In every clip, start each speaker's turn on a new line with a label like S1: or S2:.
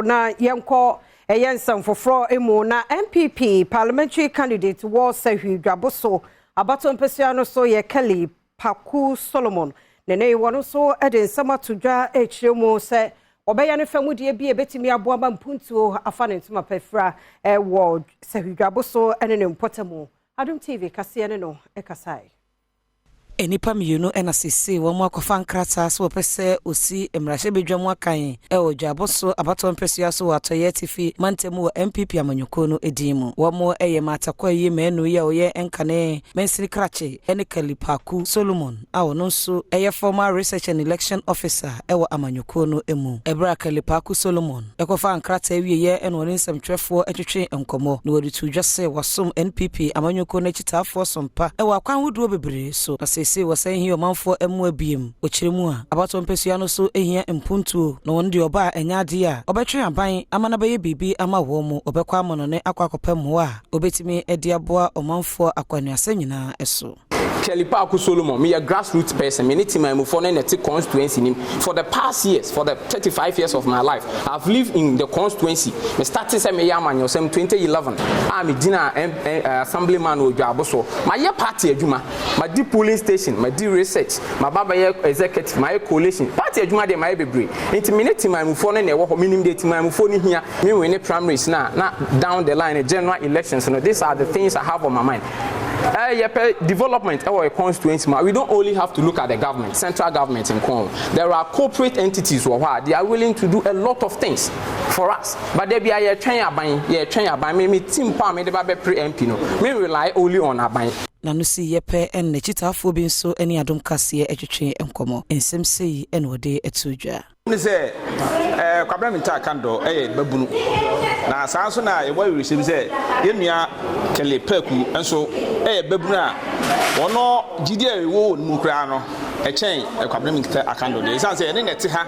S1: Na yɛnkɔ ɛyɛ nsɛm foforɔ mu. Na NPP parliamentary candidate wɔ Sefwi Dwaboso abato mpɛsua no so yɛ Kelly Paku Solomon. Ne ne wɔn nso de nsɛm ato dwa akyerɛ mu sɛ ɔbɛyɛ no fɛmudie bi a ebɛtumi aboa ma mpuntuo afa ne ntoma pɛfra ɛwɔ Sefwi Dwaboso ne ne mpɔtamu. Adom TV kaseɛ ne no ɛkasae.
S2: Nnipa mmienu ɛna sese wɔn akɔfa nkrataa so wɔpɛ sɛ osi mmarahyɛbadwa mu akan ɛwɔ Dwaboso abatoɔ mpɛsua so wɔ Atɔyɛ Atifi mantam wɔ NPP amanyɔkuo no din mu. Wɔn ɛyɛ Maatakɔ yi mmienu yi a ɔyɛ nkane mansini krakye ɛne Kelly Paku Solomon a ɔno nso ɛyɛ former research and election officer ɛwɔ amanyɔkuo no mu. Ɛberɛ a Kelly Paku Solomon ɛkɔfa nkrataa wieɛ ɛna ɔne nsɛmtwerɛfoɔ ɛtwetwe nkɔmmɔ na wɔde to dwa sɛ wasom NPP amanyɔkuo no akyitaafoɔ so mpa ɛwɔ akwan ahodoɔ bebree so, na seesei wɔsɛn hia ɔmanfoɔ mu abiem. Ɔkyerɛ mu a, abatoɔ mpɛsua no so hia mpuntuo, na wɔn deɛ ɔba a ɛnyɛ adeɛ a ɔbɛtwe aban ama no bɛyɛ biribi ama wɔn mu. Ɔbɛkɔ ama no ne akɔ akɔpɛ mmoa a ɔbɛtumi de aboa ɔmanfoɔ akwanuasɛ nyinaa so.
S3: Kelly Paku Solomon, me a grassroots person, me ne Timamufoɔ ne nɛte constituency nim. For the past years, for the 35 years of my life, I've lived in the constituency. Me started sɛ meyɛ amanyɔsɛm 2011 a me gyina assemblyman wɔ Dwaboso. Mayɛ party adwuma, madi polling station, madi research, maba bɛyɛ executive, mayɛ collation. Party adwuma deɛ mayɛ bebree. Nti me ne Timamufoɔ no na ɛwɔ hɔ, menim deɛ Timamufoɔ no hia. Me win ne primaries na down the line general elections no, these are the things I have on my mind. Yɛpɛ development ɛwɔ a constituency ma we don't only have to look at the government, central government nko. There are corporate entities wɔ hɔ a they are willing to do a lot of things for us, but debi a yɛtwɛn aban, yɛtwɛn aban. Me team pa a me de ba bɛpere MP no, me rely only on aban.
S2: Na no si yɛpɛ ɛna n'akyitaafoɔ bi nso ne Adom Kaseɛ atwetwe nkɔmmɔ. Nsɛm sei ɛna wɔde ato dwa.
S4: Ne sɛ Kwabena Mintah Akandoh ɛyɛ babunu, na saa nso na yɛwɔ awerɛhyɛm sɛ yɛn nua Kelly Paku nso ɛyɛ babunu a wɔno gyidi a ɛwɔ wɔ ne mu koraa no ɛkyɛn Kwabena Mintah Akandoh deɛ, ɛsiane sɛ yɛne na ɛte ha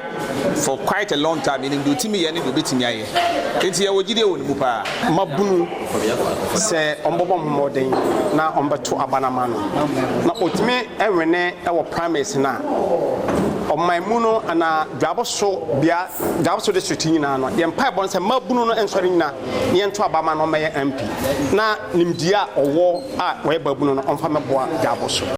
S4: for quite a long time. Yɛnim deɛ ɔtumi yɛ ne deɛ ɔbɛtumi ayɛ, nti yɛwɔ gyidie wɔ ne mu paa.
S5: Mabunu sɛ ɔmbɔbɔ mmɔden na ɔmbɛto aba no ama no na ɔtumi ɛwene ɛwɔ primaries no a ɔman mu no anaa Dwaboso bea, Dwaboso district nyinaa no, yɛn mpaebɔ no sɛ mabunu no nsɔre nyina na yɛnto aba ma no ɔmmɛyɛ MP, na nimdeɛ a ɔwɔ a wɔyɛ babunu no ɔmfa mɛboa Dwaboso.